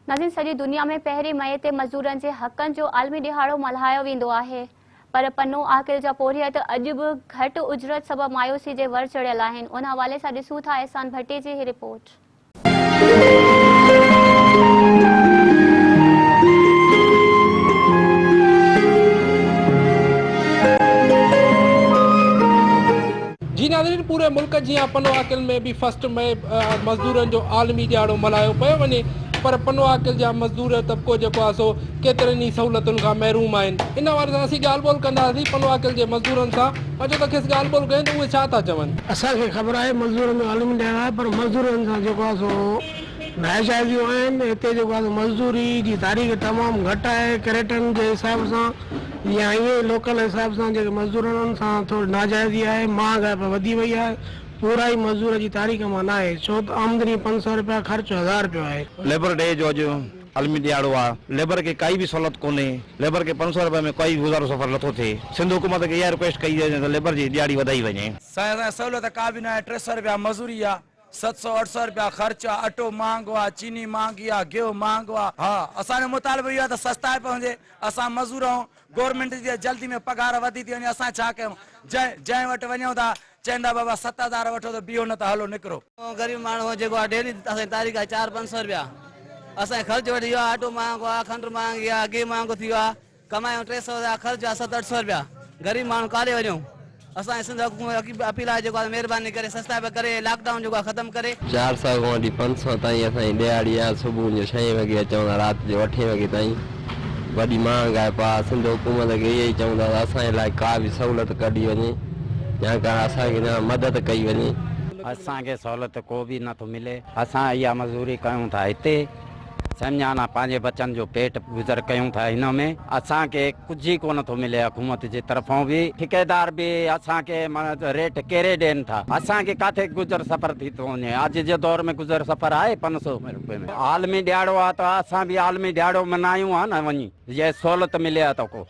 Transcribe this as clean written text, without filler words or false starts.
ناظرين سڄي دنيا ۾ پهرين مئي تي مزدورن جي حقن جو عالمي ڏهاڙو ملهايو ويندو آهي پر پنو عاقل جا پورهيت اڄ به گهٽ اجرت سبب مايوسي جي ور چڙهيل آهن ان حوالي سان ڏسون ٿا احسان ڀٽي جي هي رپورٽ. جي ناظرين پوري ملڪ جيان پنو عاقل ۾ به فرسٽ مئي مزدورن جو عالمي ڏهاڙو ملهايو پيو وڃي پر پنو عاقل جا مزدور طبقو جيڪو آهي سو ڪيترن ئي سهولتن کان محروم آهن ان حوالي سان اسين ڳالهه ٻولهه ڪنداسين پنو عاقل جي مزدورن سان اچو ته کيس ڳالهه ٻولهه ڪيون ته اهي ڇا ٿا چون. اسان کي خبر آهي مزدورن جو عالمي ڏهاڙو آهي پر مزدورن سان جيڪو آهي سو ناانصافيون آهن هتي جيڪو آهي سو مزدوري جي تاريخ تمام گهٽ آهي ڪريٽن جي حساب سان يا ائين ئي لوڪل حساب سان جيڪي مزدور آهن انهن سان ٿوري ناجائزي آهي مهانگائپ وڌي وئي آهي پورائي مزدور جي تاريخ مان ناهي، ڇو ته آمدني 500 رپيا خرچ هزار رپيو آهي. ليبر ڊي جو اڄ عالمي ڏهاڙو آ، ليبر کي ڪائي به سهولت ڪونهي، ليبر کي 500 رپئي ۾ ڪوئي به گذارو سفر نٿو ٿئي، سنڌ حڪومت کي اها رڪويسٽ ڪئي وڃي ته ليبر جي ڏهاڙي وڌائي وڃي. سائين اسان کي سهولت ڪا به ناهي، 300 رپيا مزوري آ، 700 800 رپيا خرچ آ، اٽو مهانگو آ، چيني مهانگي آ، گيهه مهانگو آ، ها اسان جو مطالبو اهو آ ته سستائپ هجي، اسان مزور آهيون، گورنمينٽ جي جلدي ۾ پگهار وڌي ٿي وڃي اسان ڇا ڪيون، جنهن جنهن وٽ وڃون ٿا چون ٿا بابا 7000 وٺو ته بيهو نه ته هلو نڪرو. غريب ماڻهو جيڪو آ ڊيلي اسان جي تاريخ آ چار پنج سو رپيا اسان جو خرچ وڌي ويو آ اٽو مهانگو آ کنڊ مهانگي آ گيهه مهانگو ٿي ويو آ ڪمايون 300 رپيا خرچ آ ست اٺ سو رپيا غريب ماڻهو ڪاڏي وڃون اسان جي سنڌ حڪومت کي اپيل آ جيڪو آ مهرباني ڪري سستائپ ڪري لاڪ ڊائون جيڪو آ ختم ڪري. 400 کان وٺي 500 تائين اسان جي ڏهاڙي آ صبح جو ڇهين وڳي اچون ٿا رات جو اٺين وڳي تائين وڏي مهانگائپ آ سنڌ حڪومت کي اهو ئي چئون ٿا ته اسان جي لاء ڪا به سهولت ڪڍي وڃي يا ڪا اسان کي جا مدد ڪئي وڃي. اسان کي سهولت ڪو به نه ٿو ملي اسان اها مزوري ڪيون ٿا هتي سمجهان پنهنجي بچن جو پيٽ گذر ڪيون ٿا هن ۾ اسان کي ڪجهه ئي ڪونه ٿو ملي حڪومت جي طرفون به ٺيڪيدار به اسان کي معنيٰ ريٽ ڪيري ڏين ٿا اسان کي ڪاٿي گذر سفر ٿي ٿو وڃي اڄ جي دور ۾ گذر سفر آهي 500 روپئي ۾ عالمي ڏهاڙو آهي ته اسان به عالمي ڏهاڙو منايون ها نه وڃي جي سهولت ملي ها ته ڪو.